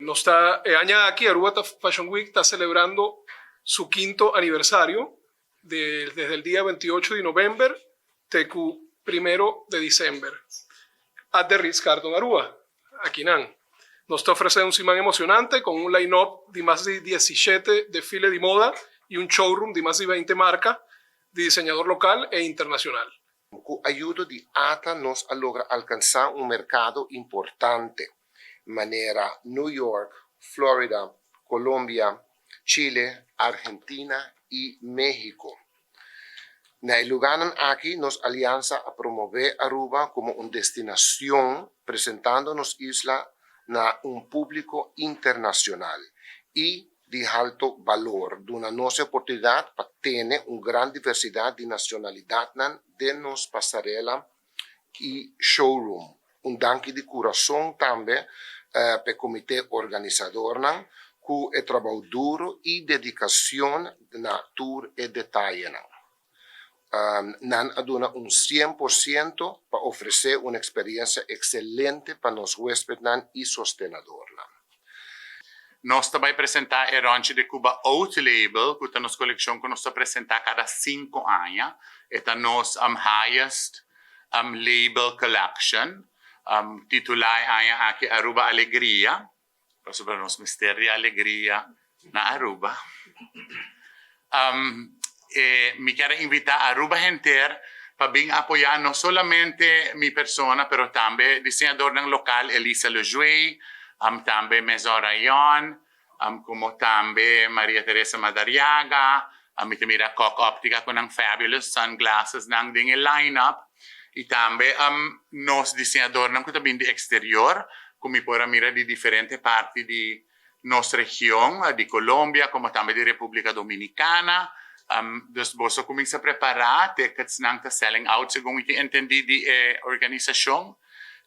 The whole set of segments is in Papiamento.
Nos ta, e aña aki Aruba Fashion Week ta celebrando su quinto aniversario desde el dia 28 di november te cu 1 di december. At the Ritz-Carlton Aruba, akinan. Nos ta ofrece un siman emocionante cu un line-up di mas di 17 desfile di moda y un showroom di mas di 20 marca di diseñador local e internacional. Cu ayudo di ATA nos a logra alcansa un mercado importante, manera New York, Florida, Colombia, Chile, Argentina y Mexico. Na e lugarnan aki, nos aliansa a promove Aruba como un destinacion, presentando nos isla na un publico internacional y di alto balor, duna nos oportunidad pa tin un gran diversidad di nacionalidad den nos pasarela y showroom. Un danki di curason tambe pa e comite organisador, cu e trabou duro y dedicacion na tur e detaye. Nan a duna un 100% pa ofrece un experiencia excelente pa nos huespednan y sostenedornan. Nos tambe ta presenta e Ronchi de Cuba Haute Label, cu ta nos coleccion cu nos ta presenta cada 5 aña. E ta nos highest label collection. Titula e aña aki Aruba Alegria. Pasobra nos mester di alegria na Aruba. Mi kier invita Aruba henter pa bin apoya no solamente mi persona, pero tambe diseñador local Elisa Lejuey, tambe Maison Rayon, como tambe Maria Teresa Madariaga, mi mira Cock Optica cu nan fabulous sunglasses nan den line-up, y tambe nos diseñadornan cu tambe di exterior, cu mi por mira di diferente parti di nos region, di Colombia, como tambe di Republica Dominicana. Dus boso cuminsa prepara, tickets nan ta selling out, segun mi a entende di organisacion.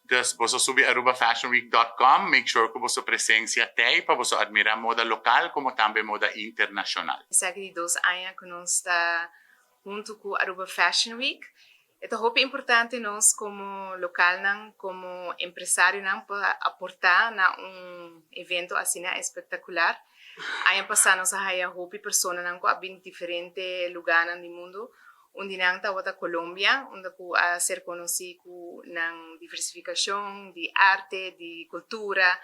Dus boso subi arubafashionweek.com, make sure cu boso presencia t'ey pa boso admira moda local como tambe moda internacional. Esaki ta di 2 aña cu nos ta hunto cu Aruba Fashion Week. Ta hopi importante nos como local nan, como empresario nan, pa aporta na un evento asina espectacular. Aña pasa nos a haya hopi persona nan cu a bin diferente lugar na mundo. Unda nan tabata Colombia, unda cu a ser conoci cu nan diversificacion di arte, di cultura,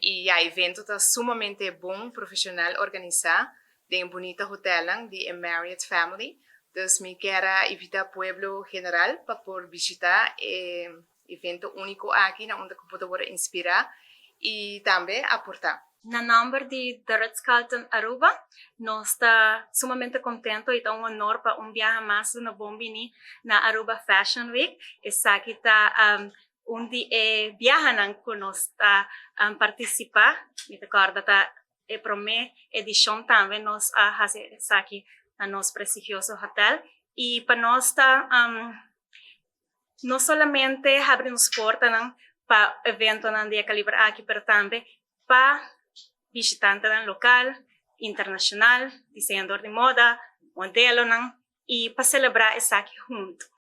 y e evento ta sumamente bon, profesional organisa, den un bunita hotel di Marriott Family. Dus mi kier invita pueblo general pa por bishita e evento unico aki, na unda cu por inspira y tambe aporta. Na nomber di The Ritz-Carlton Aruba, nos ta sumamente contento y ta un honor pa un biaha mas na bon bini na Aruba Fashion Week. Esaki ta un di e biahanan cu nos ta participa. Mi ta corda ta e prome edicion tambe nos a haci esaki na nos prestigioso hotel. Y pa nos ta no solamente habri nos porta pa evento di caliber aki, pero tambe pa bishitante local, internacional, diseñador di moda, modelo, y pa celebra esaki hunto.